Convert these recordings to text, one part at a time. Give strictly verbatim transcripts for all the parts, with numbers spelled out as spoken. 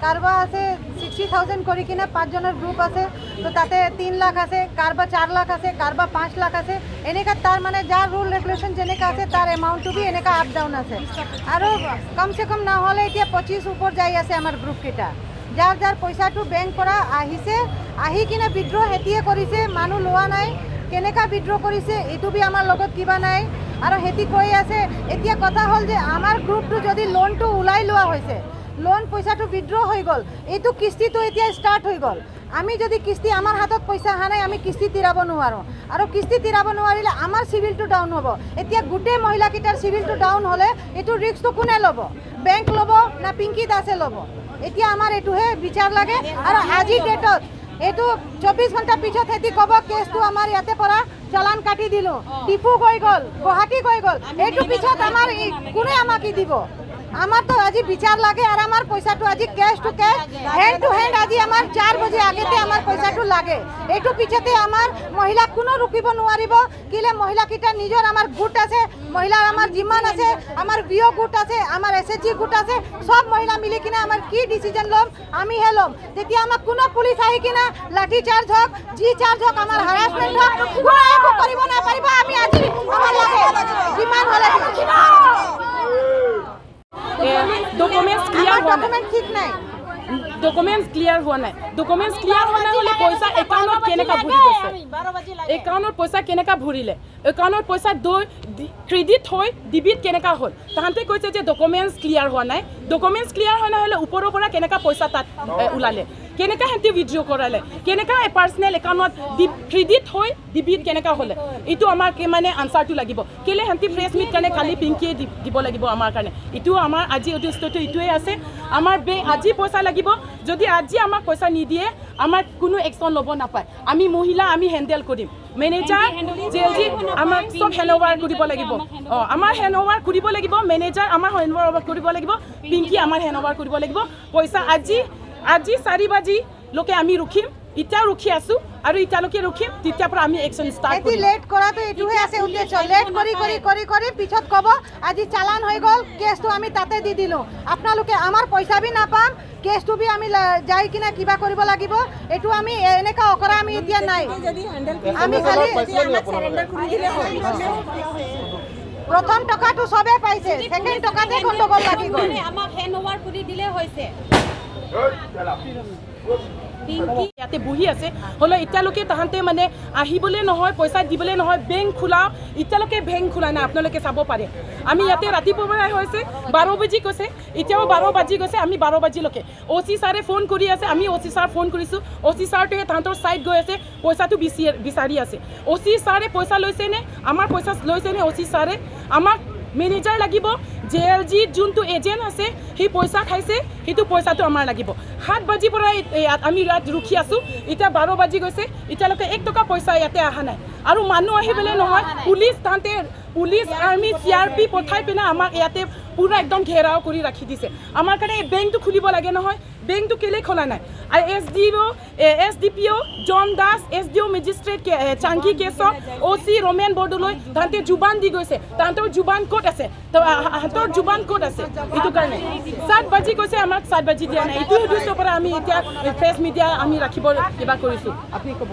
কাৰোবাৰ আছে sixty thousand কৰি কিনে পাঁচজনৰ গ্ৰুপ আছে, তো তাতে তিন লাখ আছে, কাৰোবাৰ চাৰ লাখ আছে, কাৰোবাৰ পাঁচ লাখ আছে। এনেকা তাৰ মানে যাৰ ৰুল ৰেগুলেশ্যন যেনেকা আছে, তাৰ এমাউণ্টটো বি এনেকা আপ ডাউন আছে। আৰু কমচে কম নহ'লে এতিয়া পঁচিছ ওপৰ যাই আছে আমাৰ গ্ৰুপকেইটা। যাৰ যাৰ পইচাটো বেংক পৰা আহিছে, আহি কিনে উইথড্ৰ সেতিয়ে কৰিছে, মানুহ লোৱা নাই। কেনেকা উইথড্ৰ কৰিছে, এইটো বি আমাৰ লগত কিবা নাই। আৰু সেতি কৈ আছে, এতিয়া কথা হ'ল যে আমাৰ গ্ৰুপটো যদি লোনটো ওলাই লোৱা হৈছে, লোন পইচাটো উইথড্ৰ হৈ গ'ল, এইটো কিস্তিটো এতিয়া ষ্টাৰ্ট হৈ গ'ল। আমি যদি কিস্তি, আমাৰ হাতত পইচা অহা নাই, আমি কিস্তি তিৰাব নোৱাৰোঁ। আৰু কিস্তি তিৰাব নোৱাৰিলে আমাৰ চিভিলটো ডাউন হ'ব। এতিয়া গোটেই মহিলাকেইটাৰ চিভিলটো ডাউন হ'লে এইটো ৰিস্কটো কোনে ল'ব? বেংক ল'ব না পিংকী দাসে ল'ব? এতিয়া আমাৰ এইটোহে বিচাৰ লাগে। আৰু আজি ডেটত এইটো চৌব্বিছ ঘণ্টা পিছত সেতি ক'ব, কেছটো আমাৰ ইয়াতে পৰা চালান কাটি দিলোঁ, ডিফু গৈ গ'ল, গুৱাহাটী গৈ গ'ল। এইটো পিছত আমাৰ ই-, কোনে আমাক ই দিব? আমাৰতো আজি বিচাৰ লাগে আৰু আমাৰ পইচাটো আজি case to case, hand to hand আজি আমাৰ চাৰ বজে আগতে আমাৰ পইচাটো লাগে। এইটো পিছতে আমাৰ মহিলা কোনো ৰুকিব নোৱাৰিব। কিলে মহিলাকেইটা নিজৰ আমাৰ গোট আছে, মহিলা আমাৰ যিমান আছে, আমাৰ ভি অ' গোট আছে, আমাৰ এছ এইচ জি গোট আছে, চব মহিলা মিলি কিনে আমাৰ কি ডিচিজন ল'ম, আমিহে ল'ম। তেতিয়া আমাক কোনো পুলিচ আহি কিনে লাঠি চাৰ্জ হওক, যি চাৰ্জ হওক, আমাৰ হাৰাছমেণ্ট হওক, কোনো একো কৰিব নাপাৰিব। আমি আজি আমাৰ লাগে, যিমান হ'লে বি। ডকুমেণ্টছ ক্লিয়াৰ আমাৰ হোৱা নাই। ডকুমেণ্ট ঠিক নাই। ডকুমেণ্টছ ক্লিয়াৰ হোৱা নাই। ডকুমেণ্টছ ক্লিয়াৰ হোৱা নাই হ'লে পইচা একাউণ্টত কেনেকা ভৰি গৈছে? একাউণ্টত পইচা কেনেকা ভৰিলে? একাউণ্টত পইচা দৈ ক্ৰেডিট হৈ ডিবিট কেনেকা হ'ল? তাহাঁতে কৈছে যে ডকুমেণ্টছ ক্লিয়াৰ হোৱা নাই। ডকুমেণ্টছ ক্লিয়াৰ হোৱা নাই হ'লে ওপৰৰ পৰা কেনেকা পইচা তাত এ, ওলালে? কেনেকা সিহঁতি উইথড্ৰ কৰালে? কেনেকা পাৰ্চনেল একাউণ্টত ক্ৰেডিট হৈ ডিবিট কেনেকা হ'লে? এইটো আমাৰ কি মানে আনচাৰটো লাগিব। কেলে সিহঁতি প্ৰেছ মিট কাৰণে কালি পিংকীয়ে দি- দিব লাগিব আমাৰ কাৰণে। এইটো আমাৰ আজি উদ্দেশ্যটো এইটোৱে আছে। আমাৰ বে- আজি পইচা লাগিব। যদি আজি আমাক পইচা নিদিয়ে, আমাৰ কোনো একশ্যন ল'ব নাপায়। আমি মহিলা, আমি হেণ্ডেল কৰিম। মেনেজাৰ, জে এল জি, আমাৰ চব হেণ্ড অভাৰ কৰিব লাগিব। অ, আমাৰ হেণ্ড অভাৰ কৰিব লাগিব। মেনেজাৰ আমাৰ হেণ্ড অভাৰ কৰিব লাগিব। পিংকী আমাৰ হেণ্ড অভাৰ কৰিব লাগিব। পইচা আজি, আজি চাৰি বাজি লোকে আমি ৰখিম, এতিয়াও ৰখি আছো আৰু এতিয়ালৈকে ৰখিম। তেতিয়াৰ পৰা আমি একশ্যন ষ্টাৰ্ট এটি কৰিম। লেট কৰাটো এইটোহে আছে উদ্দেশ্য। লেট কৰি কৰি কৰি কৰি পিছত ক'ব আজি চালান হৈ গ'ল, কেছটো আমি তাতে দি দিলোঁ। আপোনালোকে আমাৰ পইচা বি নাপাম, কেছটো বি আমি লা- যাই কিনে কিবা কৰিব লাগিব। এইটো আমি এ- এনেকা অকৰা আমি এতিয়া নাই। আমি খালি প্ৰথম টকাটো চবে পাইছে, ছেকেণ্ড টকাতে গণ্ডগোল লাগি গ'ল। আমাক হেণ্ড অভাৰ কৰি দিলে হৈছে। ইয়াতে বহি আছে, হ'লেও এতিয়ালৈকে তাহাঁতে মানে আহিবলৈ নহয়, পইচা দিবলৈ নহয়, বেংক খোলাও, এতিয়ালৈকে বেংক খোলা নাই। আপোনালোকে চাব পাৰে, আমি ইয়াতে ৰাতিপুৱাৰ পৰা হৈছে, বাৰ বাজি গৈছে, এতিয়াও বাৰ বাজি গৈছে, আমি বাৰ বাজিলৈকে। অ' চি ছাৰে ফোন কৰি আছে, আমি অ' চি ছাৰ ফোন কৰিছোঁ, অ' চি ছাৰটোৱে তাহাঁতৰ ছাইড গৈ আছে, পইচাটো বিচাৰি বিচাৰি আছে। অ' চি ছাৰে পইচা লৈছে নে, আমাৰ পইচা লৈছে নে অ' চি ছাৰে? আমাক মেনেজাৰ লাগিব, জে এল জি যোনটো এজেণ্ট আছে, সি পইচা খাইছে, সেইটো পইচাটো আমাৰ লাগিব। সাত বাজিৰ পৰা এই- এই ইয়াত আমি ইয়াত ৰখি আছো, এতিয়া বাৰ বাজি গৈছে, এতিয়ালৈকে এক টকা পইচা ইয়াতে অহা নাই। আৰু মানুহ আহিবলৈ নহয়, পুলিচ তাহাঁতে, পুলিচ, আৰ্মি, চি আৰ পি পঠাই পিনে আমাক ইয়াতে পুৰা একদম ঘেৰাও কৰি ৰাখি দিছে। আমাৰ কাৰণে এই বেংকটো খুলিব লাগে নহয়, বেংকটো কেলে খোলা নাই? আৰু এছ ডি অ', এ, S D P O' John Das, S D O' magistrate কে- এ, চাংকি কেশৱ, অ' চি ৰমেন বৰদলৈ, তাহাঁতে জুবান দি গৈছে। তাহাঁতৰ জুবান ক'ত আছে? তো, আ- আ- তাহাঁতৰ জুবান ক'ত আছে? এইটো কাৰণে সাত বাজি কৈছে, আমাক সাত বাজি দিয়া নাই। এইটো উদ্দেশ্যৰ পৰা আমি এতিয়া প্ৰেছ মিডিয়া আমি ৰাখিব কিবা কৰিছোঁ। আপুনি ক'ব।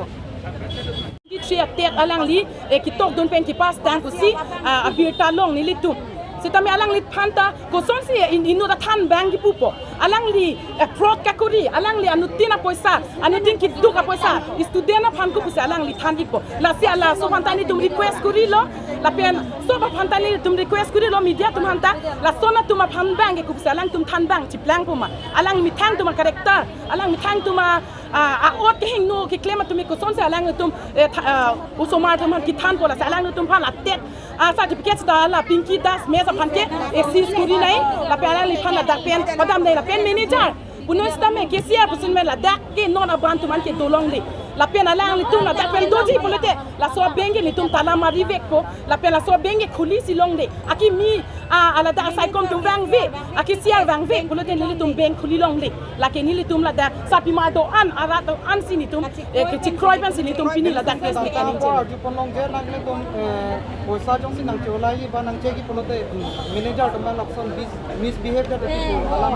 Three attack alangli, eh, ketokdun pen kepastang pusi, ah, abirta long nelitum. Sitame alangliphan ta kosonsi, eh, in- inut athan abang kipupo. Alangli, eh, fraud kakuri, alangli anuttin apoisa, anuttin keduk apoisa, student aphan ko pusi alangli than-ikpo. Lasi laso aphan ta nelitum request kurilo, lapen sob aphan ta nelitum request kurilo, media atum aphan ta, lason atum aphan abang ke ko pusi alangtum than abang chiplangpo ma. Alang methang atum a-character, alang methang atum a- a- a-ot kehingno keklem atum kosonsi alangtum, eh, tha- ah, osomar atum aphan kethanpo, lasi alangtum aphan latet, ah, certificate seta la Pinky Das Mess aphan ke, eh, seize kuri nai, lapen alangliphan ladak pen padam nai, lapen manager punoi sitame K C R pusi me ladak ke non aban atum aphan ke dolongle. Lapen alanglitum ladak pen doji pulote, laso bank ke nelitum tala marivekpo, lapen laso bank ke khuli si longle. Akimi, ah, ladak asaikom atum vangve, aki-C R vangve pulote nelitum bank khuli longle. Lake nelitum ladak sarpimar do-an, arat do-an si nelitum, eh, kechikroi pen si nelitum pini ladak press meet kaningje. Arjupon longji nanglitum, eh, poisa jongsi nangcheulai ba nangchegi pulote, mm, manager atum lapuson mis-, misbehave det pu alam.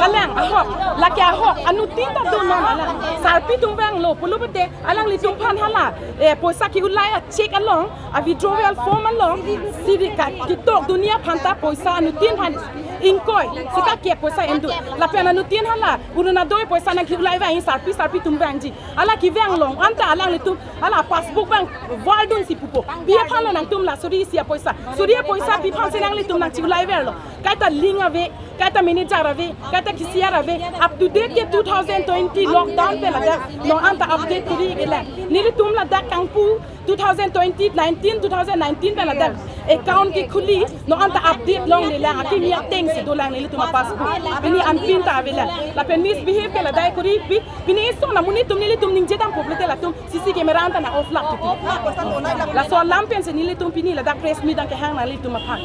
Kalang ahok, lake ahok, anuttin ta do non alang. Sarpi atum vanglo pulo pulote, alanglitum aphan hala, eh, poisa ke-ulai a-cheque along, a-withdrawal form along, siri ka ketok dunji aphan ta poisa anuttin aphan ingkoi, sika ke poisa en do. Lapen anuttin hala, Orunodoi poisa nangke-ulai vang, sarpi sarpi atum vangji. Hala kevang along anta alanglitum hala passbook abang vardun si pupo. Pi aphan lo nangtum la suri isi apoisa? Suri apoisa pi aphan si nanglitum nangche-ulai verlo? Kaita link ave, kaita manager ave, kaita cashier ave. Up to date ke two thousand twenty lockdown pen ladak non anta update kori kelang. Nelitum ladak kangpu two thousand twenty nineteen, two thousand nineteen pen ladak account kekhuli, non anta update longle lang, akimi ateng si dolang nelitum a-passbook. Pini anpin ta avelang. Lapen misbehave ke ladak kori pi, pini iso na monit atum nelitum ningje dampo pulote latum C C camera anta nang-off lap tutu. Laso alam pen si nelitum pini ladak press meet nangkehang nanglitum aphan.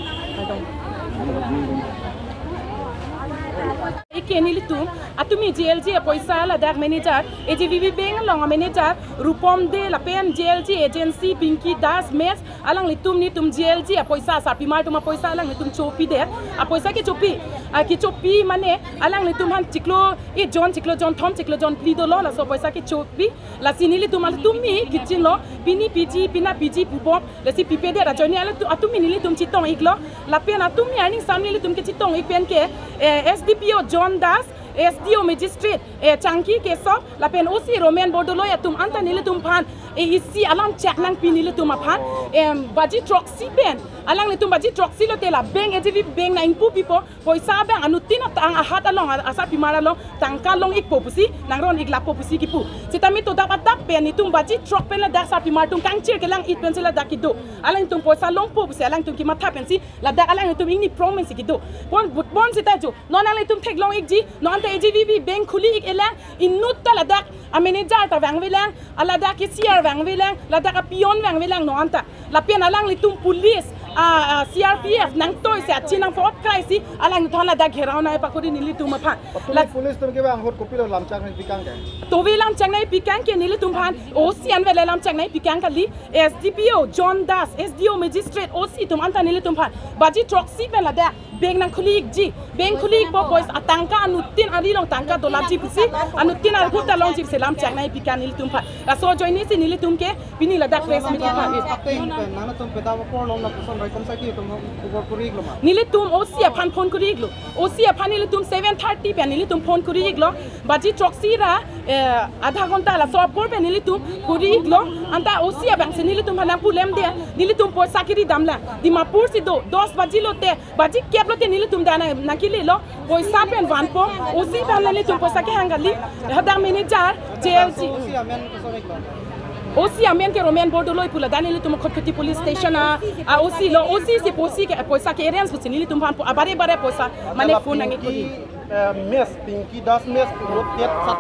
Ike nelitum, atumi J L G apoisa ladak manager, A J V B bank along a-manager, Rupom Dey lapen J L G agency Pinky Das Mess, alanglitum nelitum J L G apoisa, sarpimar atum apoisa alanglitum chopidet, apoisa kechopi, ah, kechopi mane, alanglitum aphan chiklo, eh, jon, chiklo jonthom, chiklo jonphli dolo, laso poisa kechopi, lasi nelitum alatumi kechinilo, pini piji, pina piji pubom, lasi pipedet ajoine alatu-, atumi nelitum chetong-iklo, lapen atumi aning sam nelitum kechetong-ik pen ke, eh, S D P O John Das, S D O magistrate, eh, Changki Keso, lapen O C Roman Bordoloi atum anta nelitum aphan, eh, isi alam chek nangpi nelitum aphan, em, baji throksi pen, alanglitum baji throksi lote la bank, A J V bank nang-ingpu pipo, poisa abang anuttin atang ahat along, a-, asarpimar along tangka long-ikpo pusi, nangron-ik lappo pusi kipu. Sitame to dap adap pen nelitum baji throk pen ladak sarpimar atum kangchir kelang-it pen si ladak kedo. Alangtum poisa longpo pusi alangtum kematha pen si ladak alangtum ingni prong pen si kedo. Pon but pon sita jo. Non alangtum theklong-ikji, non anta A J V B bank khuli-ik-elang, inut ta ladak a-manager ta vangvelang, a ladak cashier vangvelang, ladak a-peon vangvelang non anta. Lapen alanglitum police, ah, ah, C R P F nangtoi si achin nangpot krai si, alangtum ladak gherao nai pakuri nelitum aphan. Atumi la- police atum ke bang ahut kopilo lamchak nangpikang ke? Tove lamchak nangpikang ke nelitum aphan, O C an vele lamchak nangpikang kali, S D P O John Das, S D O magistrate, O C atum anta nelitum aphan baji throksi pen ladak bank nangkhuli-ikji, bank khuli-ikpo poisa atangka anuttin ari along tangka dolapji pusi, anuttin arhu ta longji pusi lamchak nangpikang nelitum aphan. Laso ajoine si nelitum ke pini ladak press meet iphan. Ateng pen nangtum pedawa por long lapuson raikom saki atum khobor kori-iklo ma? Nelitum O C aphan phone kori-iklo. O C aphan nelitum seven thirty pen nelitum phone kori-iklo. Baji throksi ra, eh, adha ghonta laso apor pen nelitum kori-iklo. Anta O C abang si nelitum aphan nangpulemdet, nelitum poisa kiri damlang. Dimapur si do, dos baji lote, baji kep lote nelitum dak nang, nangkele lo, poisa pen vanpo, O C aphan nelitum poisa kehang kali, hadak manager, J L G. O C amen koson-iklo? O C amen ke Roman Bordoloi pu, ladak nelitum Khatkhati police station a, a-O C lo, O C si poisa ke, poisa ke-arrange pusi nelitum aphan po, abare bare poisa, mane phone nang-ik kori. Pinky, eh, Mess, Pinky Das Mess, pu road gate sat